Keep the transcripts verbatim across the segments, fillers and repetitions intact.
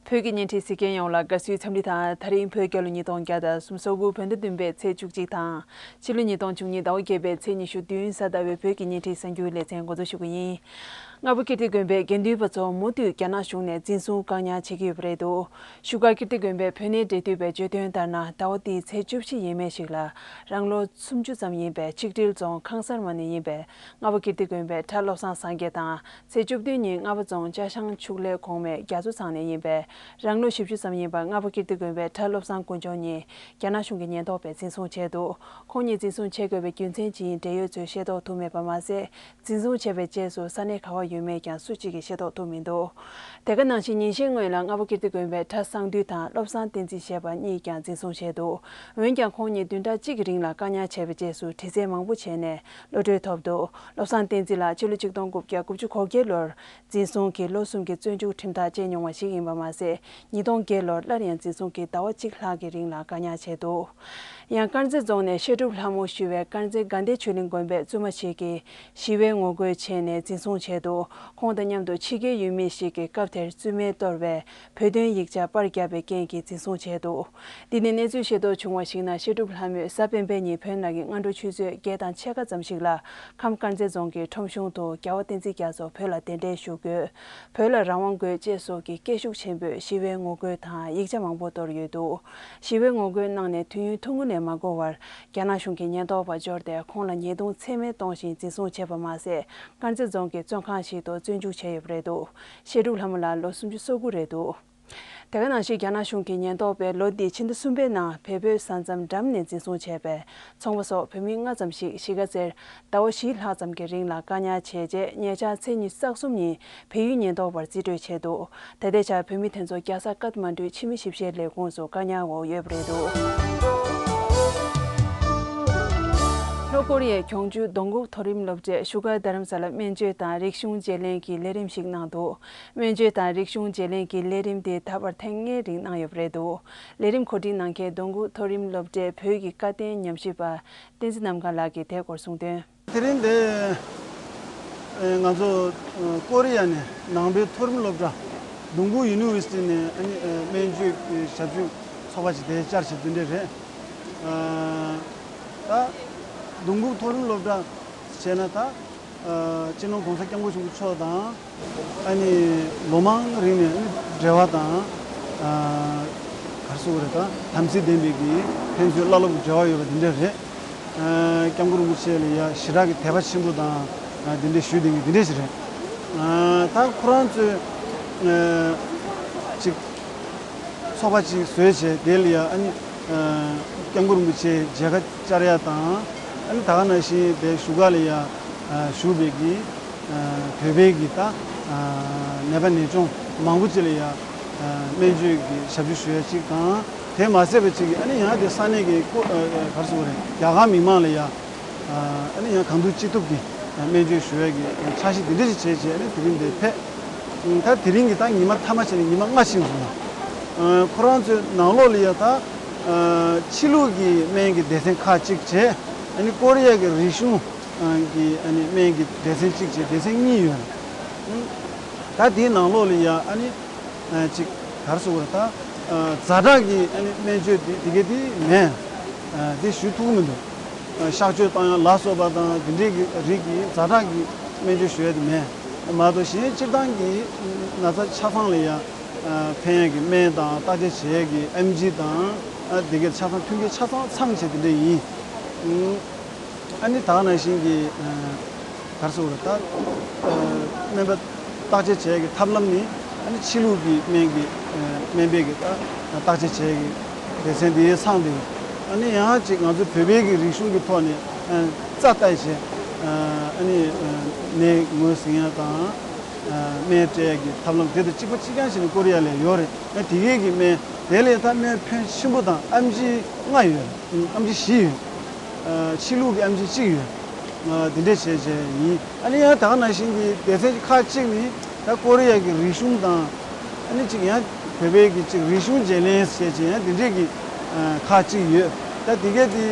བོད་ཀྱི་བརྙན་འཕྲིན་གཟིགས་མཁན་ཡོངས་ལ་དགའ་བསུའི་འཚམས་འདྲི་དང་། ད་རིང་བོད་རྒྱལ་ལོ་ཉིས་སྟོང་བརྒྱ་དང་སུམ་ཅུ་སོ་དགུ་བོད་ཟླ་བདུན་པའི་ཚེས་བཅུ་གཅིག་དང་། ཕྱི་ལོ་ཉིས་སྟོང་བཅུ་གཉིས་ཟླ་བ་བརྒྱད་པའི་ཚེས་ཉི་ཤུ་བདུན་གཟའ་ཟླ་བའི་བོད་ཀྱི་བརྙན་འཕྲིན་གསར་འགྱུར་ལེ་ཚན་འགོ་འཛུགས་ཞུ་གི་ཡིན། སྔ་པོ་ཀིརྟི་དགོན་པའི་དགེ་འདུན་པ་ཚོ་མུ་མཐུད་རྒྱ་ནག་གཞུང་ནས་འཛིན་བཟུང་བཀག་ཉར་བྱེད་ཀྱི་ཡོད་པ་རེད་འདུག་བཞུགས་སྒར་ཀིརྟི་དགོན་པའི་བོད་གནས་འབྲེལ་མཐུད་པས་བརྗོད་དོན་ལྟར་ན། ཟླ་བ་འདིའི་ཚེས་བཅུ་བཞི་ཡས་མས་ཤིག་ལ་རང་ལོ་སུམ་ཅུ་ཙམ་ཡིན་པའི་ཆིག་དྲིལ་རྫོང་ཁང་གསར་མ་ནས་ཡིན་པའི་སྔ་པོ་ཀིརྟི་དགོན་པའི་གྲྭ་བློ་བཟང་སངས་རྒྱས་དང་། ཚེས་བཅུ་བདུན་ཉིན་སྔ་པོ་རྫོང་ཅ་ཤང་ཕྱུགས་ལས་གོང་མའི་རྒྱ་མཚོ་ཚང་ནས་ཡིན་པའི་རང་ལོ་བཞི་བཅུ་ཙམ་ཡིན་པ་སྔ་པོ་ཀིརྟི་དགོན་པའི་གྲྭ་བློ་བཟང་དཀོན་མཆོག་གཉིས་རྒྱ་ནག་གཞུང་གི་ཉེན་རྟོག་པས་འཛིན་བཟུང་བྱས་འདུག་ཁོང་གཉིས་འཛིན་བཟུང་བྱེད་དགོས་པའི་རྒྱུ་མཚན་ཇི་ཡིན་འབྲེལ་ཡོད་ཚོས་ཤེས་རྟོགས་ཐུབ་མེད་པ་མ་ཟད། འཛིན་བཟུང་བྱས་པའི་རྗེས་སུ་ས་གནས་ག་བར་ཡོད་མེད་ཀྱང་སུ་གཅིག་གིས་ཤེས་རྟོགས་ཐུབ་མི་འདུག་དེ་ག་ནང་བཞིན་ཉིན་ཤས་སྔོན་ལ་སྔ་པོ་ཀིརྟི་དགོན་པའི་གྲྭ་བསང་འདུས་དང་བློ་བཟང་བསྟན་འཛིན་ཞེས་པ་གཉིས་ཀྱང་འཛིན་བཟུང་བྱས་འདུག་འོན་ཀྱང་ཁོང་གཉིས་བདུན་ཕྲག་གཅིག་གི་རིང་ལ་བཀག་ཉར་བྱས་པའི་རྗེས་སུ་དྲི་རྩད་མང་པོ་བྱས་ནས་གློད་གྲོལ་ཐོབ་འདུག་བློ་བཟང་བསྟན་འཛིན་ལགས་ཕྱི་ལོ་ཆིག་སྟོང་དགུ་བརྒྱ་དགུ་བཅུ་གོ་བརྒྱད་ལོར་འཛིན་བཟུང་གིས་ལོ་གསུམ་གྱི་བཙོན་འཇུག་ཁྲིམས་ཐག་བཅད་མྱོང་བ་ཞིག་ཡིན་པ་མ་ཟད། ཉིས་སྟོང་བརྒྱད་ལོར་སླར་ཡང་འཛིན་བཟུང་གིས་ཟླ་བ་གཅིག་ལྷག་གི་རིང་ལ་བཀག་ཉར་བྱས་འདུག་ཡང་དཀར་མཛེས་རྫོང་ནས་བཤད་སྒྲུབ་ལྷ་མོ་ཞུ་བའི་དཀར་མཛེས་དགའ་ལྡན་ཆོས་གླིང་དགོན་པའི་བཙུན་མ་ཞིག་གིས་ཞི་བའི་ངོ་རྒོལ་བྱས་ནས་འཛིན་བཟུང་བྱས་འདུག་ཁོང་དང་མཉམ་དུ་ཕྱི་རྒྱལ་ཡུལ་མི་ཞིག་གིས་སྐབས་དེར་བཙུན་མས་གཏོར་བའི་བོད་དོན་ཡིག་ཆ་པར་བརྒྱབ་པའི་རྐྱེན་གྱིས་འཛིན་བཟུང་བྱས་འདུག་འདི་ནས་གནས་ཚུལ་ཤེས་རྟོགས་བྱུང་བར་གཞིགས་ན། བཤད་སྒྲུབ་ལྷ་མོས་གཟའ་སྤེན་པའི་ཉིན་བོད་ནང་གི་སྔ་དྲོ་ཆུ་ཚོད་བརྒྱད་དང་ཕྱེད་ཀ་ཙམ་ཞིག་ལ་ཁམས་དཀར་མཛེས་རྫོང་གི་ཁྲོམ་གཞུང་དུ་རྒྱལ་བ་བསྟན་འཛིན་རྒྱ་མཚོ་བོད་ལ་གདན་འདྲེན་ཞུ་དགོས། བོད་ལ་རང་དབང་དགོས་ཅེས་སོགས་ཀྱི་སྐད་ཤུགས་ཆེན་པོས་ཞི་བའི་ངོ་རྒོལ་དང་ཡིག་ཆ་མང་པོ་གཏོར་ཡོད་འདུག་ཞི་བའི་ངོ་རྒོལ་གནང་ནས་དུས་ཡུན་ཐུང་ངུ་ལས་མ་འགོར་བར་རྒྱ་ནག་གཞུང་གི་ཉེན་རྟོག་པ་འབྱོར་ཏེ་ཁོང་ལ་ཉེས་རྡུང་ཚད་མེད་གཏོང་ཞིང་འཛིན་བཟུང་བྱས་པ་མ་ཟད། དཀར་མཛེས་རྫོང་གི་བཙོན་ཁང་ཞིག་ཏུ་བཙོན་འཇུག་བྱས་ཡོད་པ་རེད་འདུག་བཤད་སྒྲུབ་ལྷ་མོ་ལགས་ལོ་སུམ་ཅུ་སོ་དགུ་རེད་འདུག་དེ་ག་ནང་བཞིན་རྒྱ་ནག་གཞུང་གི་ཉེན་རྟོག་པས་ལོ་འདིའི་ཕྱི་ཟླ་གསུམ་པའི་ནང་བལ་བོད་ས་མཚམས་འགྲམ་ནས་འཛིན་བཟུང་བྱས་པའི་ཚོང་པ་སོགས་བོད་མི་ལྔ་ཙམ་ཞིག་གཞིས་ཀ་རྩེར་ཟླ་བ་བཞི་ལྷག་ཙམ་གྱི་རིང་ལ་བཀག་ཉར་བྱས་རྗེས། ཉེ་ཆར་ཚེས་ཉི་ཤུ་རྩ་གསུམ་ཉིན་བལ་ཡུལ་ཉེན་རྟོག་པར་རྩིས་སྤྲོད་བྱས་འདུག་ད་ལྟའི་ཆར་བོད་མི་དེ་ཚོ་རྒྱལ་ས་ཀཏ་མན་ཌུའི་ཕྱི་མི་ཞིབ་བཤེར་ལས་ཁུངས་སུ་བཀག་ཉར་འོག་ཡོད་པ་རེད་འདུག་ལྷོ་ཀོ་རི་ཡའི་གྱོང་ཆུ་རྡོ་འགུག་མཐོ་རིམ་སློབ་གྲྭས་བཞུགས་སྒར་རྡ་རམ་ས་ལར་སྨན་བཅོས་དང་རིག་གཞུང་བརྗེ་ལེན་གྱི་ལས་རིམ་ཞིག་གནང་འདུག་སྨན་བཅོས་དང་རིག་གཞུང་བརྗེ་ལེན་གྱི་ལས་རིམ་དེ་ད་བར་ཐེངས་ལྔའི་རིང་གནང་ཡོད་པ་རེད་འདུག་ལས་རིམ་གོ་སྒྲིག་གནང་མཁན་རྡོ་འགུག་མཐོ་རིམ་སློབ་གྲྭའི་བོད་ཀྱི་ཀ་རྟེན་ཉམས་ཞིབ་པ་བསྟན་འཛིན་ནམ་མཁའ་ལགས་ཀྱིས་དེ་སྐོར་གསུངས་དོན། དེ་རིང་འདི་ང་ཚོ་ཀོ་རི་ཡ་ནས་ནང་པའི་མཐོ་རིམ་སློབ་གྲྭ་རྡོ་འགུག་ཡུ་ནི་ཝར་སི་ཊི་ནས་ཨ་ནི་སྨན་བཅོས་ཀྱི་ཞབས་ཞུ་ཚོགས་པ་ཞིག་དེ་བཅར་བྱས་འདི་འདྲས་རེད། ད་རྡོ་འགུག་མཐོ་རིམ་སློབ་གྲྭ་བྱས་ན་ད། སྤྱི་ནོར་༸གོང་ས་༸སྐྱབས་མགོན་ཆེན་པོ་མཆོག་དང་ཨ་ནི་ལོ་མང་རིང་ནས་ཨ་ནི་འབྲེལ་བ་དང་། ག་རེ་ཟེར་དགོས་རེད། ད་དམ་ཚིག་ལྡན་པའི་གི་ཕན་ཚུན་བླ་སློབ་ཀྱི་འབྲེལ་བ་ཡོད་པ་འདི་འདྲ་རེད། སྐྱབས་མགོན་རིན་པོ་ཆེ་ལ་ཡ་ཞེ་དྲག་གི་དད་པ་ཆེན་པོ་དང་འདི་འདྲ་ཞུས་བསྡད་མཁན་འདི་འདྲ་ཞིག་རེད། ད་ཁོ་རང་ཚོས་ཅིག་ཚོགས་པ་ཅིག་བཟོས་བྱས་དེ་ལ་ཡ་ཨ་ནི་སྐྱབས་མགོན་རིན་པོ་ཆེ་མཇལ་ཁ་བཅར་ཡ་དང་། ཨ་ནི་ད་ག་ནང་བཞིན་དེ་བཞུགས་སྒར་ལ་ཡ་བཞུགས་པའི་གི་བོད་པའི་གི་ད་ནད་པ་ནད་གཅོང་མང་པོ་ཅིག་ལ་ཡ་སྨན་བཅོས་ཀྱི་ཞབས་ཞུ་ཞུ་ཡ་ཅིག་དང་། དེ་མ་ཟད་པ་ཅིག་གི་ཨ་ནི་ཡང་དེ་ས་གནས་ཀྱི་ཀོ་ག་རེ་ཟེར་དགོས་རེད། རྒྱ་གར་མི་མང་ལ་ཡ། ཨ་ནི་ཡང་གང་ཐུབ་ཅི་ཐུབ་ཀྱིས་སྨན་བཅོས་ཞུ་ཡས་ཀྱི་འཆར་གཞི་འདི་འདྲ་ཞིག་བྱས་བྱས་ཨ་ནི་དེ་རིང་འདིར་ཕེབས། ད་དེ་རིང་གི་ད་ཉི་མ་མཐའ་མ་བྱས་ནས་ཉི་མ་ལྔ་ཕྱིན་སོང་ལ། ཁོ་རང་ཚོའི་ནང་ལོགས་ལ་ཡ་ད་ཕྱི་ལུགས་ཀྱི་སྨན་གྱི་སྡེ་ཚན་ཁག་ཅིག་བྱས། ཨ་ནི་ཀོ་རི་ཡ་གི་རིག་གཞུང་གི་ཨ་ནི་སྨན་གྱི་སྡེ་ཚན་ཅིག་བྱས་སྡེ་ཚན་གཉིས་ཡོད། ད་དེའི་ནང་ལོགས་ལ་ཡ་ཨ་ནི། ཅིག་ག་རེ་ཟེར་དགོས་རེད། ད་ཛ་དྲག་གི་ཨ་ནི་སྨན་བཅོས་དེ་དེ་གའི་དེ་མེད། དེ་ཞུ་ཐུབ་ཀྱི་མི་འདུག་གཤག་བཅོས་བཏང་ཡ་ལ་སོགས་པ་དང་དེ་འདྲའི་གི་རིགས་ཀྱི་ཛ་དྲག་གི་སྨན་བཅོས་ཞུ་ཡ་དེ་མེད། མ་གཏོགས་གཞན་སྤྱིར་བཏང་གི་ན་ཚ་ཆ་ཚང་ལ་ཡ་ཕན་ཡ་གི་སྨན་དང་བརྟག་དཔྱད་བྱེད་ཡ་གི་ཨེམ་ཆི་དང་དེ་གའི་ཆ་ཚང་མཐུན་རྐྱེན་ཆ་ཚང་ཚང་བྱས་དེ་འདྲ་ཡིན། ཨ་ནི་ད་ག་ནང་བཞིན་གྱི་ག་རེ་ཟེར་དགོས་རེད། ད་སྨན་པ་བརྟག་དཔྱད་བྱེད་ཡས་ཀྱི་ཐབས་ལམ་ནི་ཨ་ནི་ཕྱི་ལུགས་ཀྱི་སྨན་གྱི་སྨན་པས་ཀྱི་ད་བརྟག་དཔྱད་བྱེད་ཡས་ཀྱི་སྡེ་ཚན་དེའི་ཚང་དེ། ཨ་ནི་ཡང་ཅིག་ང་ཚོ་བོད་པའི་གི་རིག་གཞུང་གི་ཐོག་ནས་རྩ་བལྟས་བྱས་ཨ་ནི་ནད་ངོས་ཟིན་ཡ་དང་སྨན་སྤྲད་ཡ་གི་ཐབས་ལམ་དེ་དང་གཅིག་པ་གཅིག་རྐྱང་བྱས་ནས་ཀོ་རི་ཡ་ལ་ཡོད་རེད། ཨ་དེ་གའི་གི་སྨན་དེ་ལས་ད་སྨན་ཕོན་ཆེན་པོ་དང་ཨེམ་ཆི་ལྔ་ཡོད། ཨེམ་ཆི་བཞི་ཡོད། ཕྱི་ལུགས་ཀྱི་ཨེམ་ཆི་གཅིག་ཡོད། འདི་འདྲས་བྱས་བྱས་ཡིན། ཨ་ནི་ཡང་ད་ག་ནང་བཞིན་གྱི་སྡེ་ཚན་ཁག་གཅིག་ནི་ད་ཀོ་རི་ཡ་གི་རིག་གཞུང་དང་། ཨ་ནི་གཅིག་ཡང་བོད་པའི་གི་གཅིག་རིག་གཞུང་བརྗེ་ལེན་བྱས་བྱས་ཡང་འདི་འདྲས་ཀྱི་ཁག་གཅིག་ཡོད། ད་འདི་གས་དེ་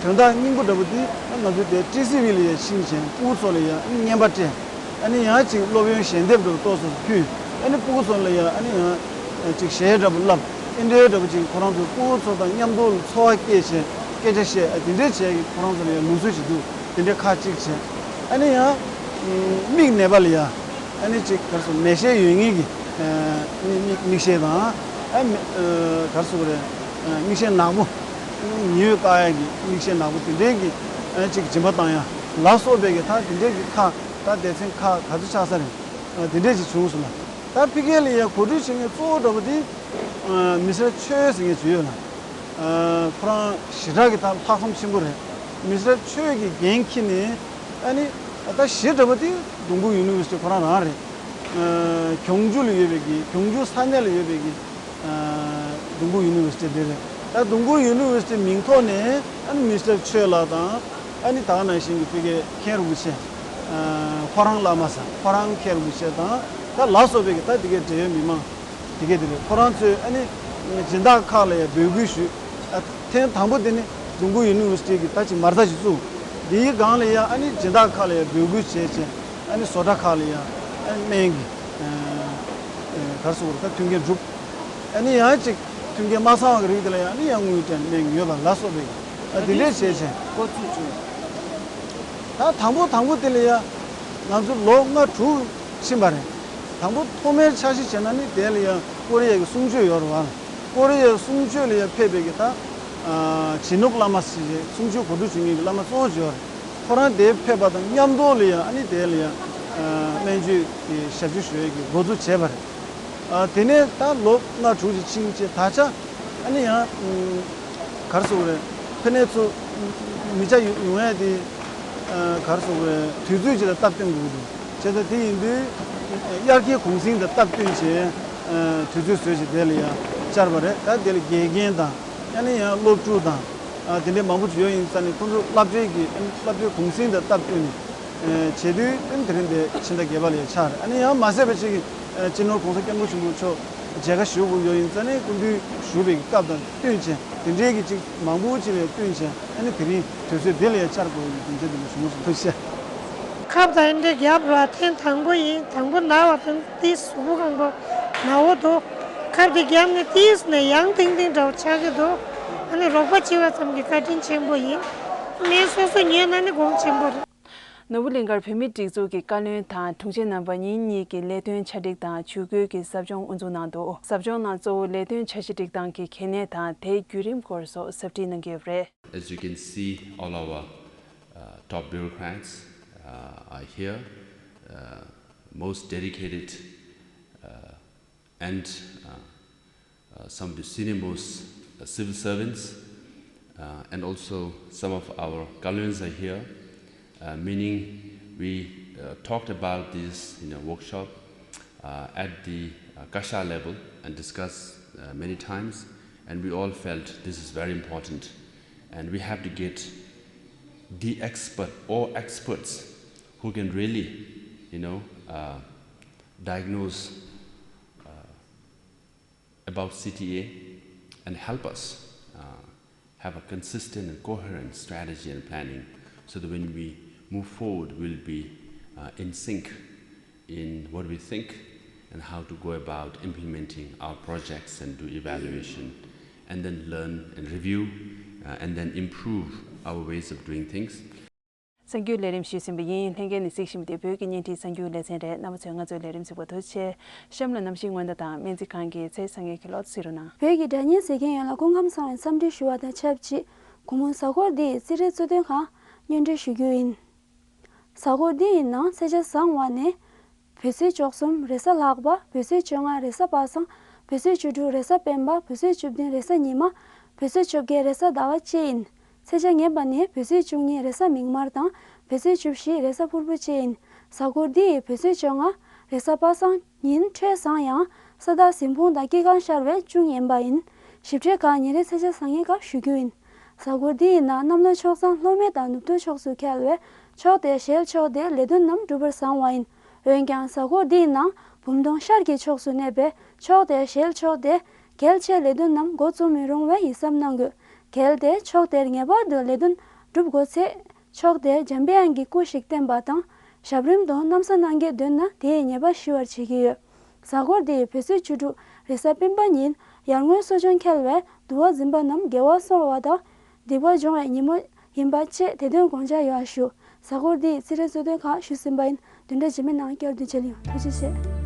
དོན་དག་སྙིང་པོ་འདྲ་པོ་དེ་ང་ཚོ་དེ་ཊི་སི་ཝི་ལ་ཡང་ཕྱིན་བྱས་ཕྲུ་གུ་ཚོ་ལ་ཡང་རྔན་པ་སྤྲད། ཨ་ནི་ཡང་གཅིག་སློབ་ཡོན་ཞལ་འདེབས་འདྲ་པོ་ཏོག་ཙམ་ཕུལ། ཨ་ནི་སྤུ་གུ་ཚོ་ལ་ཡང་ཨ་ནི་ཡང་ཅིག་གཞས་འདྲ་པོ་བསླབ། ཨེ་འདྲའི་འདྲ་པོ་ཅིག་ཁོ་རང་ཚོའི་སྤུ་གུ་ཚོ་དང་མཉམ་དུ་འཚོ་བ་སྐྱེལ་བྱས་སྐད་ཆ་བཤད། ཨ་དེ་འདྲའི་བྱས་ཀྱི་ཁོ་རང་ཚོ་ལ་ཡང་ལུགས་སྲོལ་ཞིག་འདུག་དེ་འདྲའི་ཁག་ཅིག་བྱས། ཨ་ནི་ཡང་མིག་ནད་པ་ལ་ཡང་ཨ་ནི་ཅིག་ག་རེ་ཟེར། ནད་ཤེད་ཡོད་མཁན་གྱི་མིག་མིག་ཤེལ་དང་། ཨ་མི་ག་རེ་ཟེར་དགོས་རེད། མིག་ཤེལ་ནག་པོ། ཉི་འོད་བཀག་ཡག་གི་མིག་ཤེལ་ནག་པོ་དེ་འདྲའི་གི་ཨ་ཅིག་སྦྱིན་པ་བཏང་ཡ་ལ་སོགས་པའི་གི་ད་དེ་འདྲའི་གི་ཁག་ད་སྡེ་ཚན་ཁག་ག་ཚོད་ཆགས་ས་རེད། ཨ་དེ་འདྲས་ཅིག་བྱུང་སོང་ལ། ད་ཕ་གི་ལ་ཡ་གོ་སྒྲིག་བྱེད་མཁན་གཙོ་བོ་འདྲ་པོ་དེ་ཨ་མི་སེར་ཆོས་ཟེར་མཁན་ཅིག་ཡོད་ལ། ཨ་ཁོ་རང་ཞེ་དྲག་གི་ད་ལྷག་བསམ་ཆེན་པོ་རེད། མི་སེར་ཆོས་ཀྱི་འགན་འཁྱེར་ནས། ཨ་ནི་ད་གཞི་འདྲ་པོ་དེ་ལྡུམ་བུ་ཡུ་ནི་ཝར་སི་ཊི་ཁོ་རང་རང་རེད། ཨ་གྱོང་ཇུ་ལ་ཡོད་པའི་གི་གྱོང་ཇུ་ས་གནས་ལ་ཡོད་པའི་གི་ཨ་ལྡུམ་བུ་ཡུ་ནི་ཝར་སི་ཊི་དེ་རེད། ད་ལྡུམ་བུ་ཡུ་ནི་ཝར་སི་ཊི་མིང་ཐོག་ནས་ཨ་ནི་མི་སི་ཊར་ཆོས་ལགས་དང་། ཨ་ནི་ད་ག་ནང་བཞིན་གྱི་ཕ་གིའི་མཁན་རིན་པོ་ཆེ། ཨ་ཧོ་རང་བླ་མ་ཟེར། ཧོ་རང་མཁན་རིན་པོ་ཆེ་དང་ད་ལ་སོགས་པའི་གི་ད་དེ་གའི་འབྲེལ་ཡོད་མི་མང་དེ་གའི་དེ་རེད། ཁོ་རང་ཚོས་ཨ་ནི་སྦྱིན་བདག་ཁག་ལ་ཡང་འབོད་སྐུལ་ཞུས། ཨ་ཐེངས་དང་པོ་དེ་ནི་ལྡུམ་བུ་ཡུ་ནི་ཝར་སི་ཊི་གི་ད་ཅིག་མ་རྩ་ཞིག་བཙུགས། དེའི་སྒང་ལ་ཡང་ཨ་ནི་སྦྱིན་བདག་ཁག་ལ་ཡང་འབོད་སྐུལ་བྱས་བྱས། ཨ་ནི་བཟོ་གྲྭ་ཁག་ལ་ཡང་ཨ་ནི་སྨན་གྱི་ཨ་ག་རེ་ཟེར་དགོས་རེད། ད་མཐུན་རྐྱེན་བསྒྲུབས། ཨ་ནི་ཡང་ཅིག་མཐུན་རྐྱེན་མ་ཚང་བ་གི་རིགས་དེ་ལ་ཡང་ཨ་ནི་ཡང་དངུལ་སྤྲད་སྨན་གྱི་ཡོད་པ་ལ་སོགས་པའི་ཨ་དེ་འདྲས་བྱས་བྱས། འགོ་བཙུགས་བྱུང་། ད་དང་པོ་དང་པོ་དེ་ལ་ཡང་ང་ཚོ་ལོ་ལྔ་དྲུག་ཕྱིན་པ་རེད། དང་པོ་ཐོག་མའི་འཆར་གཞི་བྱས་ན་ནི་དེ་ལ་ཡང་ཀོ་རི་ཡ་གི་གསུང་ཆོས་ཡོད་རེད་བ། ཀོ་རི་ཡ་གསུང་ཆོས་ལ་ཡང་ཕེབས་པའི་གི་ད་ཨ་བྱིན་ནོར་བླ་མ་ཞེས་བྱས་གསུང་ཆོས་གོ་སྒྲིག་བྱེད་མཁན་གྱི་བླ་མ་གཙོ་བོ་ཅིག་ཡོད་རེད། ཁོ་རང་དེ་ཕེབས་པ་དང་མཉམ་དུ་ལ་ཡང་ཨ་ནི་དེ་ལ་ཡང་ཨ་སྨན་བཅོས་ཀྱི་ཞབས་ཞུ་ཞུ་ཡས་ཀྱི་འགོ་འཛུགས་བྱས་པ་རེད། ཨ་དེ་ནས་ད་ལོ་ལྔ་དྲུག་ཅིག་ཕྱིན་རྗེས་ད་ཆ་ཨ་ནི་ཡང་ཨ་ག་རེ་ཟེར་དགོས་རེད། ཕ་ནས་ཚུར་མི་ཆ་ཡོང་ཡས་དེ་ཨ་ག་རེ་ཟེར་དགོས་རེད། དུས་ཚོད་ཅིག་ལ་སྟབས་བསྟུན་དགོས་ཀྱི་འདུག་བྱས་ཙང་དེ་ཡིན་དུས་དབྱར་ཁའི་གུང་གསེང་དང་སྟབས་བསྟུན་བྱས་ཨ་དུས་ཚོད་བཟོས་བྱས་དེ་ལ་ཡང་བཅར་བ་རེད། ད་དེ་ལ་དགེ་རྒན་དང་ཨ་ནི་ཡང་སློབ་ཕྲུག་དང་། ཨ་དེ་འདྲའི་མང་པོ་ཅིག་ཡོད། ཡིན་ཙང་ནི་ཁོང་ཚོ་བསླབ་གྲྭའི་གི་ཨ་ནི་བསླབ་གྲྭའི་གུང་གསེང་དང་སྟབས་བསྟུན་ནས་ཨ་བྱེད་དུས་ཨ་ནི་དེ་རིང་དེ་ཕྱི་ཟླ་བརྒྱད་པ་ལ་ཡང་ཆགས་རེད། ཨ་ནི་ཡང་མ་ཟད་པ་ཅིག་གི་ཨ་སྤྱི་ནོར་༸གོང་ས་༸སྐྱབས་མགོན་ཆེན་པོ་མཆོག་མཇལ་ཁ་ཞུ་དགོས་ཡོད། ཡིན་ཙང་ནི་སྐུ་མདུན་བཞུགས་པའི་སྐབས་དང་བསྟུན་བྱས་དེ་འདྲའི་གི་ཅིག་མང་པོ་ཅིག་ལ་བསྟུན་བྱས། ཨ་ནི་དེ་རིང་དུས་ཚོད་འདི་ལ་ཡང་བཅར་དགོས་ཡོད་དོན་ཆེན་དེ་འདྲ་བྱུང་སོང་། ཐུགས་རྗེ་ཆེ། ཁབ་དང་འདྲ་རྒྱབ་ར་ཐེངས་དང་པོ་ཡིན། དང་པོ་ན་བ་དང་ཏི་གཟུགས་པོ་གང་པོ་ན་བོ་འདུག་ཁབ་དེ་རྒྱབ་ནས་ཏིས་ནས་ཡང་ཏིང་ཏིང་འདྲ་བོ་ཆགས་ཀྱི་འདུག་ཨ་ནི་རོགས་པ་བྱེད་པ་ཙམ་གྱི་བཀའ་དྲིན་ཆེན་པོ་ཡིན། ནས་སོ་སོ་ཉོས་ན་ནི་གོང་ཆེན་པོ་རེད། ནོར་བུ་གླིང་ཁར་བོད་མིའི་སྒྲིག་འཛུགས་ཀྱི་བཀའ་བློན་དང་དྲུང་ཆེ་རྣམ་པ་ཉིན་གཉིས་ཀྱི་ལས་དོན་ཆ་སྒྲིག་དང་ཇུས་འགོད་ཀྱི་ཟབ་སྦྱོང་དབུ་འཛུགས་གནང་འདུག་ཟབ་སྦྱོང་ནང་གཙོ་བོ་ལས་དོན་འཆར་གཞི་སྒྲིག་སྟངས་ཀྱི་གལ་གནད་དང་དེའི་བརྒྱུད་རིམ་སྐོར་སོགས་ཟབ་ཁྲིད་གནང་གི་ཡོད་པ་རེད། As you can see, all our uh, top bureaucrats uh, are here, uh, most dedicated uh, and uh, uh, some of the senior most uh, civil servants, uh, and also some of our galleons are here, uh, meaning we uh, talked about this in a workshop uh, at the uh, Kasha level and discussed uh, many times, and we all felt this is very important, and we have to get the expert or experts who can really, you know, uh, diagnose uh, about C T A and help us uh, have a consistent and coherent strategy and planning so that when we move forward, we'll be uh, in sync in what we think and how to go about implementing our projects and do evaluation and then learn and review uh, and then improve our ways of doing things. གསར་འགྱུར་ལས་རིམ་ཞུས་ཟིན་པ་ཡིན། ལྷན་རྒྱས་ནས་གཟིགས་བཞིན་པ་དེ་བོད་ཀྱི་བརྙན་འཕྲིན་གསར་འགྱུར་ལེ་ཚན་རེད། རྣམ་པ་ཚོས་ང་ཚོའི་ལས་རིམ་གཟིགས་པར་ཐུགས་རྗེ་ཆེ། གཤམ་ལ་གནམ་གཤིས་སྔོན་བརྡ་དང་སྨན་རྩིས་ཁང་གི་ཚེས་བཟང་ངན་གྱི་གློག་བསོད་ནམས། བོད་ཀྱི་སྒྲ་སྙན་གཟིགས་མཁན་ཡོངས་ལ་སྐུ་ཁམས་བཟང་བའི་འཚམས་འདྲི་ཞུ་བ་དང་ཆབས་ཅིག་གུང་མོ་གཟའ་འཁོར་འདིའི་རྩིས་རའི་རྩོད་དོན་ཁག་སྙན་སྒྲོན་ཞུ་རྒྱུ་ཡིན། གཟའ་འཁོར་འདི་ཡི་ནང་ཚེས་ཆ་བཟང་བ་ནི། བོད་ཚེས་བཅུ་གསུམ་རེས་གཟའ་ལྷག་པ། བོད་ཚེས་བཅོ་ལྔ་རེས་གཟའ་པ་སངས། བོད་ཚེས་བཅུ་དྲུག་རེས་གཟའ་སྤེན་པ། བོད་ཚེས་བཅུ་བདུན་རེས་གཟའ་ཉི་མ། བོད་ཚེས་བཅོ་བརྒྱད་རེས་གཟའ་ཟླ་བ་བཅས་ཡིན། ཚེས་ཆ་ངན་པ་ནི་བོད་ཚེས་བཅུ་གཉིས་རེས་གཟའ་མིག་དམར་དང་། བོད་ཚེས་བཅུ་བཞི་རེས་གཟའ་ཕུར་བུ་བཅས་ཡིན། གཟའ་འཁོར་འདི་ཡི་བོད་ཚེས་བཅོ་ལྔ་རེས་གཟའ་པ་སངས་ཉིན་འཕྲོད་བཟང་ཡང་ས་བདག་གཟིམ་དཔུང་དང་དཀྱིལ་ཁང་ཤར་བས་ཅུང་ངན་པ་ཡིན། ཞིབ་ཕྲའི་ཁག་ཉིན་རེའི་ཚེས་ཆ་བཟང་ངན་སྐབས་ཞུ་རྒྱུ་ཡིན། གཟའ་འཁོར་འདི་ཡི་ནང་གནམ་ལོ་ཆོག་ཚང་ལྷོ་མེ་དང་ནུབ་ཏུ་ཕྱོགས་སུ་འཁེལ་བས་ཕྱོགས་དེར་ཞལ་ཕྱོགས་ཏེ་ལས་དོན་རྣམས་འགྲུབ་པར་བཟང་བ་ཡིན། འོན་ཀྱང་གཟའ་འཁོར་འདིའི་ནང་བུམ་སྟོང་ཤར་གྱི་ཕྱོགས་སུ་གནས་པས་ཕྱོགས་དེར་ཞལ་ཕྱོགས་ཏེ་གལ་ཆེའི་ལས་དོན་རྣམས་འགོ་རྩོམ་མི་རུང་བའི་ཡིད་གཟབ་གནང་དགོས། གལ་ཏེ་ཕྱོགས་དེར་ངེས་པར་དུ་ལས་དོན་འགྲུབ་དགོས་ཚེ་ཕྱོགས་དེར་འཇམ་དཔལ་དབྱངས་ཀྱི་སྐུ་ཞིག་བསྟན་པ་དང་ཞབས་རིམ་དུ་གནམ་ས་སྣང་གས་འདོན་ན་དེའི་ཉེས་པ་ཞི་བར་བྱེད་ཀྱི་ཡོད། གཟའ་འཁོར་འདིའི་བོད་ཚེས་བཅུ་དྲུག་རེས་གཟའ་སྤེན་པ་ཉིན་ཡར་ངོའི་གསོ་སྦྱོང་འཁེལ་བས་འདུལ་བ་འཛིན་པ་རྣམས་དགེ་བ་གསོག་པ་དང་སྡིག་པ་སྦྱོང་བའི་ཉིན་མོ་ཡིན་པ་བཅས་དེ་དོན་དགོངས་འཇགས་ཡོད་ཞུ། གཟའ་འཁོར་འདིའི་ཚིག་རེ་གཙོ་དོན་ཁག་ཞུས་ཟིན་པ་ཡིན། བདུན་ཕྲག་རྗེས་མའི་ནང་བསྐྱར་དུ་མཇལ་ཡོང་། ཐུགས་རྗེ་ཆེ།